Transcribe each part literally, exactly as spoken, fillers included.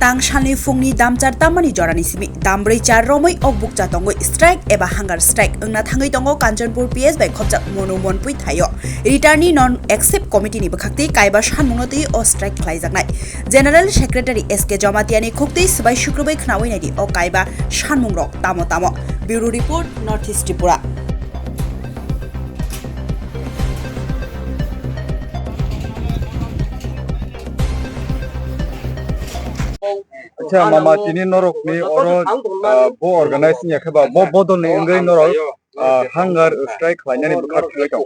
Tang salni phungni damchar tammani jorani simi dambrwi char romwi ok bukcha tongwi strike eba hunger strike wngna thangwi tongo Kanchanpur P S bai khopjak Monu Monpui thaio. Return-ni non accept committee-ni bwkhaktwi kaiba sanmungno twi o strike khlaijaknai. General Secretary S K Jamatia-ni khuktwi swbai sukrubwi khnaui naidi o kaiba sanmungrok tamo tamo. Bureau Report, North East Tripura. Acha mama, tini norok ni oro, ah, bo organize wngya khe ba, bo bodol ni wngwi norok, ah, hunger strike khlainani bwkha thangwi tong.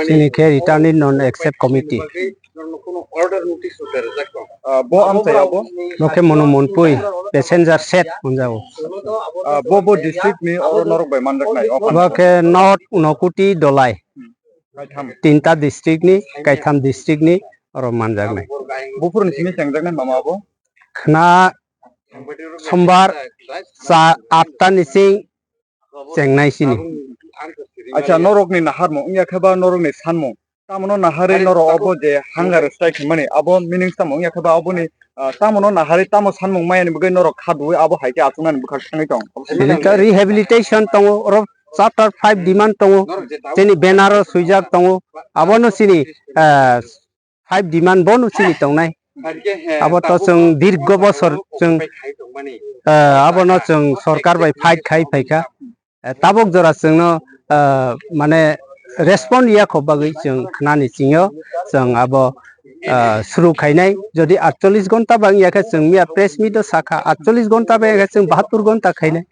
Chini khe return in non accept committee. Ah, bo amchai abo? Bo khe Monu Monpui, passenger set hwnjago. Ah, bo, bo district ni oro norok bai manjaknai, o phan? Bo khe North Unakoti Dolai. Kaitham. Tinta district ni, kaitham district ni oro manjaknai. Buphuruni simi chengjaknai mama abo? Khna Sombar cha atta ni sing chengnai sini. Acha, norokni naharmung wngya khe ba norokni sanmung? Tamono naharwi norok obo je hunger strike hwnmani, abo meaning tamo wngya khe ba aboni, ah, tamono naharwi tamo sanmung mayani bagwi norok kha duwi abo hai khe achuknani bwkhak thangwi tong? Sini to rehabilitation tongo, oro chapter five demand tongo, chini banner o swijak tongo, abono chini, ah, five demand bono chini tongnai. Abo to chwng dirgo bosor chwng, ah, abono chwng sorkar bai fight khai phaikha. Eh, tabuk jora chwngno, ah, mane respond ya kho bagwi chwng khnani chingyo chwng abo, ah, suru khainai. Jodi aatcholish gonta bang ya khe chwng miya press meet o sakha aatcholish gonta bang ya khe chwng bahattur gonta khainai,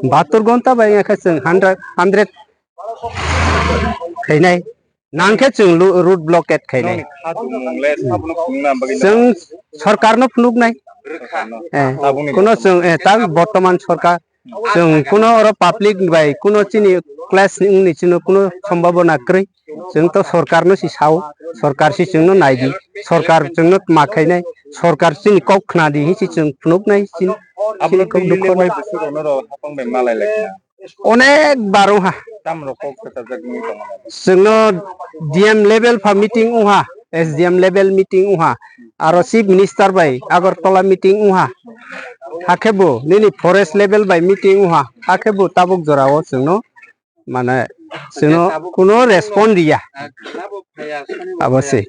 bahattur gonta bang ya khe chwng hundred, hundred khainai. Nangkhe chwng lu-, road blockade khainai. Nokni kha tongmung le sabono phunukna bagwi chwng sorkarno phunuknai. Rwkha. Eh, tabukni kuno chwng, eh, ta bortoman sorkar chwng kuno oro public bai kuno chini clash ni wngni chini kuno sombhabona kwrwi. Chwng to sorkarno si sao, sorkar si chwngno naidi, sorkar chwngno ma khainai, sorkar chini kok khnadi hinsi chwng phunuknai chini, chini kok dukho nai. Abo bai bwswk rokno rok hapang bai malai lai kha. Onek bar wngha. Tamrok kok kwchajak wngwi tongo. Chwngno D M level pha meeting wngha, S D M level meeting wngha, aro Chief Minister bai Agartala meeting wngha. Hakhe bo nini forest level bai meeting wngha. Hakhe bo tabuk jorao chwngno, mane, chwngno kuno respond riya. Abo se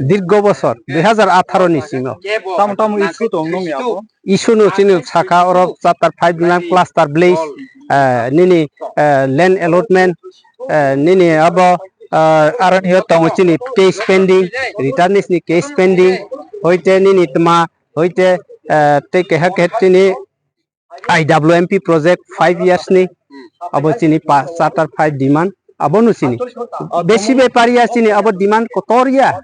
dirgo bosor dui hazar atharo ni singno. Tamo tamo issue tong nung ya bo? Issue no chini saka oro chapter five nang cluster village, eh, nini, eh, land allotment, eh, nini abo, eh, aro hiyo tongo chini case pending, returnees ni case pending, hoite nini tma, hoite, eh, tei keha keha chini I W M P project five years ni abo chini pa chapter five demand abo no chini. Besi bepari ya chini abo demand kotor ya.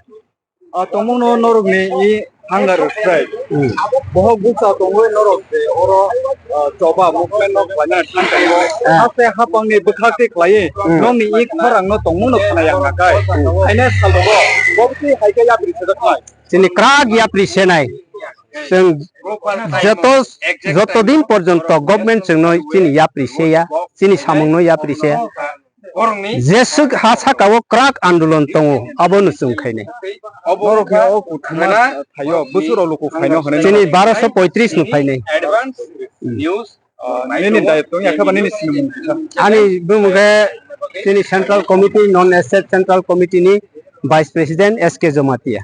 Ah, tongmungno norokni i hunger strike. Hmm. Bohok bukcha tongwi norok je oro, ah, choba movement no khlaina thang tongo. Ah. Haste hapangni bwkhak twi khlaiwi Hmm. nokni i khorangno tongmungno khna yang nakai. Hmm. Haino salrogo bobtwi hai khe yapri sejak nai. Chini kwrak yapri senai. Chwng joto, joto din porjonto government chwngno chini yapri seya, chini samungno yapri seya. Jeswk ha saka o kwrak andolon tongo, abono chwng khainai. Norok khe o kuthuma thaio, bwswk rok luku phaino hwnwi. Chini baroso poitris no phainai. Advance news, uh, nini dayitw wngya khe ba nini sinimung kisa. Ani bumung khe chini Central Committee, non state Central Committee ni Vice President S K Jamatia.